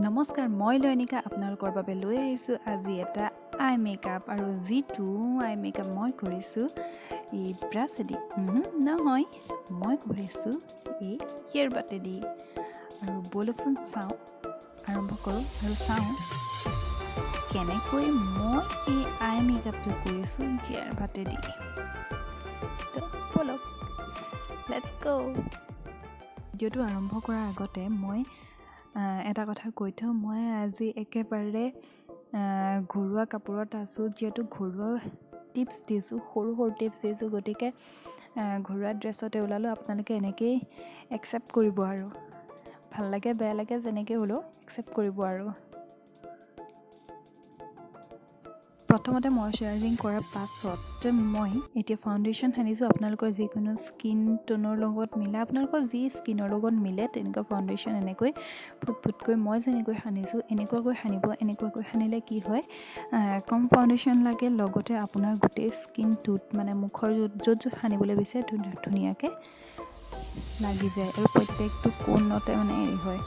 নমস্কাৰ, মই লয়নিকা আপোনালোকৰ বাবে লৈ আহিছোঁ আজি এটা আই মেকআপ আৰু যিটো আই মেকআপ মই কৰিছোঁ এই ব্ৰাছেদি নহয়, মই কৰিছোঁ এই ইয়েৰবাটেদি। আৰু ব'লকচোন চাওঁ, আৰম্ভ কৰোঁ আৰু চাওঁ কেনেকৈ মই এই আই মেকআপটো কৰিছোঁ ইয়েৰবাটেদি। তো ব'লক, let's গ'। ভিডিঅ'টো আৰম্ভ কৰাৰ আগতে মই এটা কথা কৈ থওঁ। মই আজি একেবাৰে ঘৰুৱা কাপোৰত আছোঁ, যিহেতু ঘৰুৱা টিপছ দিছোঁ, সৰু সৰু টিপছ দিছোঁ, গতিকে ঘৰুৱা ড্ৰেছতে ওলালোঁ। আপোনালোকে এনেকেই একচেপ্ট কৰিব আৰু ভাল লাগে বেয়া লাগে যেনেকৈ হ'লেও একচেপ্ট কৰিব। আৰু প্ৰথমতে মইশ্চাৰাইজিং কৰাৰ পাছত মই এতিয়া ফাউণ্ডেশ্যন সানিছোঁ। আপোনালোকৰ যিকোনো স্কিন টোনৰ লগত মিলা, আপোনালোকৰ যি স্কিনৰ লগত মিলে তেনেকুৱা ফাউণ্ডেশ্যন এনেকৈ ফুট ফুটকৈ মই যেনেকৈ সানিছোঁ এনেকুৱাকৈ সানিব। এনেকুৱাকৈ সানিলে কি হয়, কম ফাউণ্ডেশ্যন লাগে, লগতে আপোনাৰ গোটেই স্কিনটোত, মানে মুখৰ য'ত য'ত য'ত সানিবলৈ বিচাৰে ধুনীয়াকৈ লাগি যায় আৰু প্ৰত্যেকটো কোণতে মানে হেৰি হয়।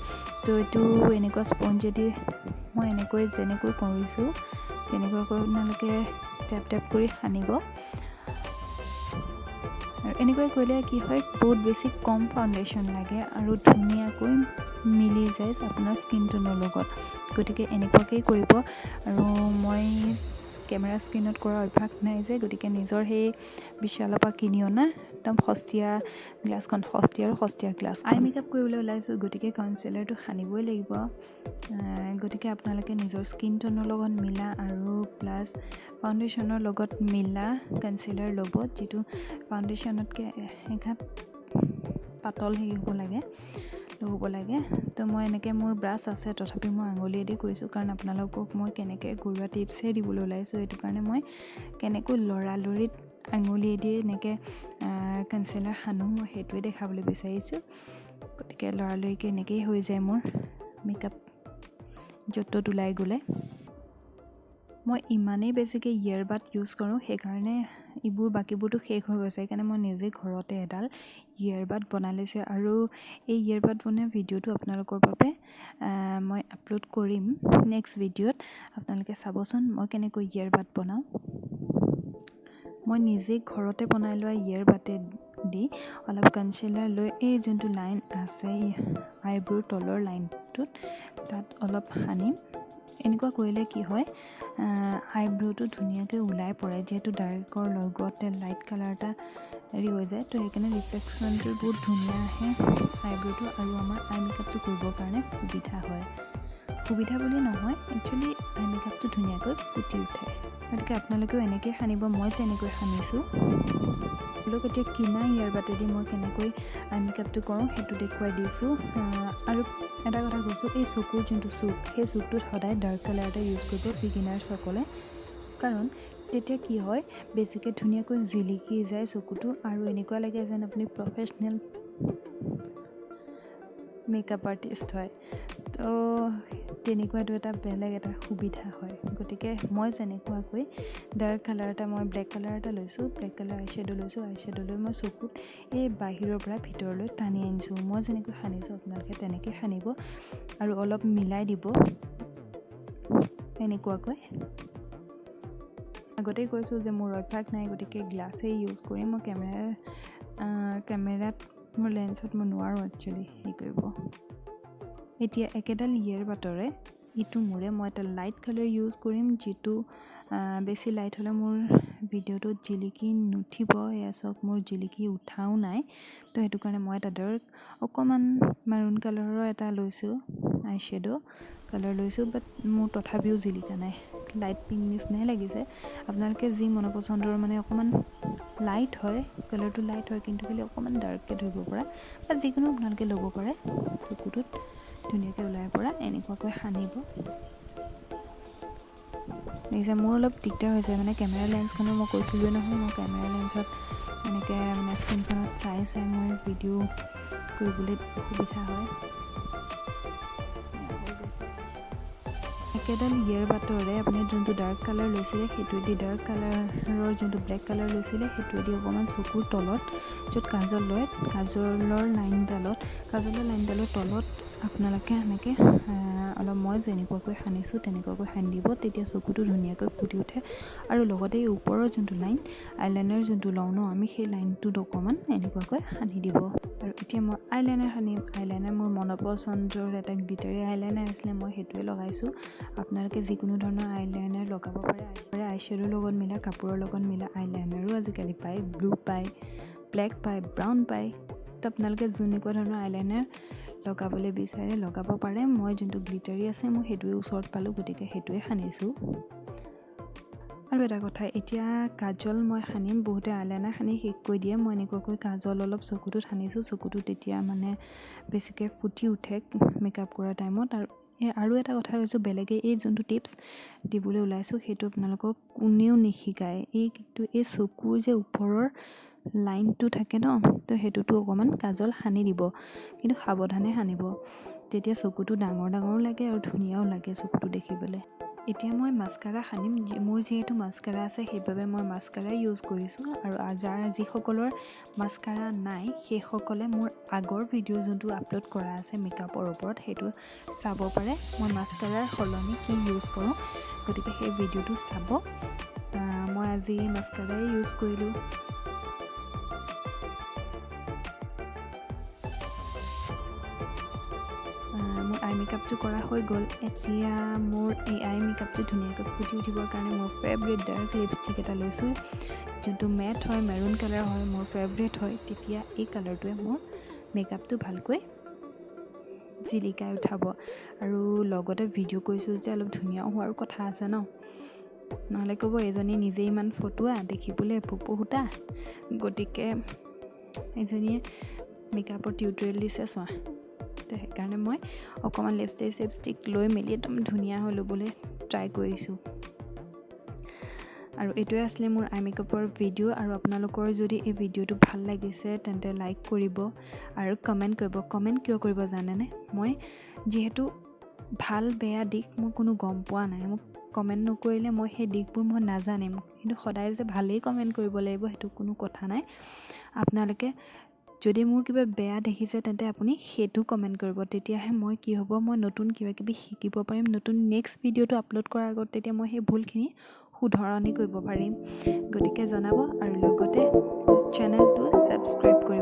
তো এইটো এনেকুৱা স্পঞ্জেদি মই এনেকৈ যেনেকৈ কৰিছোঁ তেনেকুৱাকৈ আপোনালোকে টেপ টেপ কৰি সানিব। আৰু এনেকৈ কৰিলে কি হয়, বহুত বেছি কম ফাউণ্ডেশ্যন লাগে আৰু ধুনীয়াকৈ মিলি যায় আপোনাৰ স্কিন টোনৰ লগত। গতিকে এনেকুৱাকেই কৰিব। আৰু মই কেমেৰা স্ক্ৰীণত কৰা অভ্যাস নাই যে, গতিকে নিজৰ সেই বিশালৰ পৰা কিনি অনা একদম সস্তীয়া গ্লাছখন, সস্তীয়া আৰু সস্তীয়া গ্লাছ। আই মেকআপ কৰিবলৈ ওলাইছোঁ, গতিকে কনচিলাৰটো সানিবই লাগিব। গতিকে আপোনালোকে নিজৰ স্কিন টোনৰ লগত মিলা আৰু প্লাছ ফাউণ্ডেশ্যনৰ লগত মিলা কনচিলাৰ ল'ব, যিটো ফাউণ্ডেশ্যনতকৈ এঘাত পাতল হেৰি হ'ব লাগে, হ'ব লাগে। তো মই এনেকৈ, মোৰ ব্ৰাছ আছে, তথাপি মই আঙুলিয়েদি কৰিছোঁ, কাৰণ আপোনালোকক মই কেনেকৈ ঘৰুৱা টিপছহে দিবলৈ ওলাইছোঁ। সেইটো কাৰণে মই কেনেকৈ লৰালৰিত আঙুলিয়েদি এনেকৈ কনচিলাৰ সানো, মই সেইটোৱে দেখাবলৈ বিচাৰিছোঁ। গতিকে লৰালৰিকৈ এনেকৈয়ে হৈ যায় মোৰ মেকআপ য'ত ত'ত ওলাই গ'লে। মই ইমানেই বেছিকৈ ইয়েৰবাড ইউজ কৰোঁ, সেইকাৰণে এইবোৰ বাকীবোৰতো শেষ হৈ গৈছে। সেইকাৰণে মই নিজে ঘৰতে এডাল ইয়েৰবাড বনাই লৈছোঁ আৰু এই ইয়েৰবাড বনোৱা ভিডিঅ'টো আপোনালোকৰ বাবে মই আপলোড কৰিম নেক্সট ভিডিঅ'ত। আপোনালোকে চাবচোন মই কেনেকৈ ইয়েৰবাড বনাওঁ। মই নিজেই ঘৰতে বনাই লোৱা ইয়েৰবাডে দি অলপ কনচিলাৰ লৈ এই যোনটো লাইন আছে আইব্ৰ'ৰ তলৰ লাইনটোত, তাত অলপ সানিম। এনেকুৱা কৰিলে কি হয়, আইব্ৰ'টো ধুনীয়াকৈ ওলাই পৰে। যিহেতু ডাৰ্কৰ লগতে লাইট কালাৰ এটা হেৰি হৈ যায়, তো সেইকাৰণে ৰিফ্লেকশ্যনটো বহুত ধুনীয়া আহে আইব্ৰ'টো আৰু আমাৰ আই মেকআপটো কৰিবৰ কাৰণে সুবিধা হয়। সুবিধা বুলি নহয়, একচুৱেলি আই মেকআপটো ধুনীয়াকৈ ফুটি উঠে। গতিকে আপোনালোকেও এনেকৈ সানিব, মই যেনেকৈ সানিছোঁ। লোক এতিয়া কিনা ইয়েৰবাটেদি মই কেনেকৈ আই মেকআপটো কৰোঁ সেইটো দেখুৱাই দিছোঁ। আৰু এটা কথা কৈছোঁ, এই চকুৰ যোনটো চুক, সেই চুকটোত সদায় ডাৰ্ক কালাৰ এটা ইউজ কৰিব বিগিনাৰ্ছসকলে, কাৰণ তেতিয়া কি হয়, বেছিকৈ ধুনীয়াকৈ জিলিকি যায় চকুটো আৰু এনেকুৱা লাগে যেন আপুনি প্ৰফেচনেল মেকআপ আৰ্টিষ্ট হয়। তো তেনেকুৱাটো এটা বেলেগ এটা সুবিধা হয়। গতিকে মই যেনেকুৱাকৈ ডাৰ্ক কালাৰ এটা, মই ব্লেক কালাৰ এটা লৈছোঁ, ব্লেক কালাৰ আই শ্বেড' লৈছোঁ। আই শ্বেড' লৈ মই চকুত এই বাহিৰৰ পৰা ভিতৰলৈ টানি আনিছোঁ। মই যেনেকৈ সানিছোঁ আপোনালোকে তেনেকৈ সানিব আৰু অলপ মিলাই দিব এনেকুৱাকৈ। আগতেই কৈছোঁ যে মোৰ অভ্যাস নাই, গতিকে গ্লাছেই ইউজ কৰিম। মই কেমেৰাত মোৰ লেন্সত মই নোৱাৰোঁ একচুৱেলি হেৰি কৰিব। এতিয়া একেডাল ইয়েৰ বাটৰে ইটো মূৰে মই এটা লাইট কালাৰ ইউজ কৰিম, যিটো বেছি লাইট হ'লে মোৰ ভিডিঅ'টোত জিলিকি নুঠিব। এয়া চাওক, মোৰ জিলিকি উঠাও নাই। তো সেইটো কাৰণে মই এটা ডাৰ্ক অকণমান মেৰুণ কালাৰৰ এটা লৈছোঁ, আই শ্বেড' কালাৰ লৈছোঁ, বাট মোৰ তথাপিও জিলিকা নাই, লাইট পিংক নিচিনাই লাগিছে। আপোনালোকে যি মনপচন্দৰ, মানে অকণমান লাইট হয়, কালাৰটো লাইট হয়, কিন্তু খালি অকণমান ডাৰ্ককৈ ধৰিব পৰা বা যিকোনো আপোনালোকে ল'ব পাৰে, চকুটোত ধুনীয়াকৈ ওলাই পৰা এনেকুৱাকৈ সানিব। দেখিছে, মোৰ অলপ দিগদাৰ হৈছে, মানে কেমেৰা লেন্সখনৰ, মই কৈছিলোঁৱে নহয়, মই কেমেৰা লেন্সত এনেকৈ মানে স্ক্ৰীণখনত চাই চাই মই ভিডিঅ' কৰিবলৈ অসুবিধা হয়। একেডাল ইয়েৰ বাটৰে আপুনি যোনটো ডাৰ্ক কালাৰ লৈছিলে সেইটোৱেদি, ডাৰ্ক কালাৰৰ যোনটো ব্লেক কালাৰ লৈছিলে সেইটোৱেদি অকণমান চকুৰ তলত য'ত কাজল লয়, কাজলৰ লাইনডালত, কাজলৰ লাইনডালৰ তলত আপোনালোকে সেনেকৈ অলপ মই যেনেকুৱাকৈ সানিছোঁ তেনেকুৱাকৈ সানি দিব, তেতিয়া চকুটো ধুনীয়াকৈ ফুটি উঠে। আৰু লগতে এই ওপৰৰ যোনটো লাইন, আইলাইনাৰ যোনটো লওঁ ন আমি, সেই লাইনটোত অকণমান এনেকুৱাকৈ সানি দিব। আৰু এতিয়া মই আইলাইনাৰ সানিম। আইলাইনাৰ মোৰ মনপচন্দৰ এটা গ্লিটাৰী আইলাইনাৰ আছিলে, মই সেইটোৱে লগাইছোঁ। আপোনালোকে যিকোনো ধৰণৰ আইলাইনাৰ লগাব পাৰে। আইশ্বেডোৰ লগত মিলা, কাপোৰৰ লগত মিলা আইলাইনাৰো আজিকালি পায়, ব্লু পায়, ব্লেক পায়, ব্ৰাউন পায়। তো আপোনালোকে যেনেকুৱা ধৰণৰ আইলাইনাৰ লগাবলৈ বিচাৰে লগাব পাৰে। মই যোনটো গ্লিটাৰী আছে মই সেইটোৱে ওচৰত পালোঁ, গতিকে সেইটোৱে সানিছোঁ। আৰু এটা কথা, এতিয়া কাজল মই সানিম। বহুতে আইলাইনাৰ সানি শেষ কৰি দিয়ে, মই এনেকুৱাকৈ কাজল অলপ চকুটোত সানিছোঁ। চকুটো তেতিয়া মানে বেছিকৈ ফুটি উঠে মেকআপ কৰা টাইমত। আৰু এটা কথা কৈছোঁ, বেলেগে এই যোনটো টিপছ দিবলৈ ওলাইছোঁ সেইটো আপোনালোকক কোনেও নিশিকায়। এই কিন্তু এই চকুৰ যে ওপৰৰ লাইনটো থাকে ন, তো সেইটোতো অকণমান কাজল সানি দিব, কিন্তু সাৱধানে সানিব, তেতিয়া চকুটো ডাঙৰ ডাঙৰো লাগে আৰু ধুনীয়াও লাগে চকুটো দেখিবলৈ। এতিয়া মই মাস্কাৰা সানিম। মোৰ যিহেতু মাস্কাৰা আছে সেইবাবে মই মাস্কাৰা ইউজ কৰিছোঁ। আৰু যাৰ যিসকলৰ মাস্কাৰা নাই সেইসকলে মোৰ আগৰ ভিডিঅ' যোনটো আপলোড কৰা আছে মেকআপৰ ওপৰত সেইটো চাব পাৰে, মই মাস্কাৰাৰ সলনি কি ইউজ কৰোঁ, গতিকে সেই ভিডিঅ'টো চাব। মই আজি মাস্কাৰাই ইউজ কৰিলোঁ। মোৰ আই মেকআপটো কৰা হৈ গ'ল। এতিয়া মোৰ এই আই মেকআপটো ধুনীয়াকৈ ফুটি উঠিবৰ কাৰণে মোৰ ফেভৰেট ডাৰ্ক লিপষ্টিক এটা লৈছোঁ, যোনটো মেট হয়, মেৰুণ কালাৰ হয়, মোৰ ফেভৰেট হয়। তেতিয়া এই কালাৰটোৱে মোৰ মেকআপটো ভালকৈ জিলিকাই উঠাব। আৰু লগতে ভিডিঅ' কৰিছোঁ যে অলপ ধুনীয়াও হোৱাৰ কথা আছে ন, নহ'লে ক'ব এজনী নিজেই ইমান ফটুৱা, দেখিবলৈ পপহুতা, গতিকে এজনীয়ে মেকআপৰ টিউটৰিয়েল দিছে চোৱা। তো সেইকাৰণে মই অকণমান লিপষ্টিক চিপষ্টিক লৈ মেলি একদম ধুনীয়া হৈ ল'বলৈ ট্ৰাই কৰিছোঁ। আৰু এইটোৱে আছিলে মোৰ আই মেকআপৰ ভিডিঅ'। আৰু আপোনালোকৰ যদি এই ভিডিঅ'টো ভাল লাগিছে তেন্তে লাইক কৰিব আৰু কমেণ্ট কৰিব। কমেণ্ট কিয় কৰিব জানেনে? মই যিহেতু ভাল বেয়া দিশ মই কোনো গম পোৱা নাই, মোক কমেণ্ট নকৰিলে মই সেই দিশবোৰ মই নাজানিম। কিন্তু সদায় যে ভালেই কমেণ্ট কৰিব লাগিব সেইটো কোনো কথা নাই। আপোনালোকে যদি মোৰ কিবা বেয়া দেখিছে তেন্তে আপুনি সেইটো কমেণ্ট কৰিব, তেতিয়াহে মই কি হ'ব, মই নতুন কিবা কিবি শিকিব পাৰিম। নতুন নেক্সট ভিডিঅ'টো আপলোড কৰাৰ আগত তেতিয়া মই সেই ভুলখিনি শুধৰণি কৰিব পাৰিম। গতিকে জনাব আৰু লগতে চেনেলটো ছাবস্ক্ৰাইব কৰিব।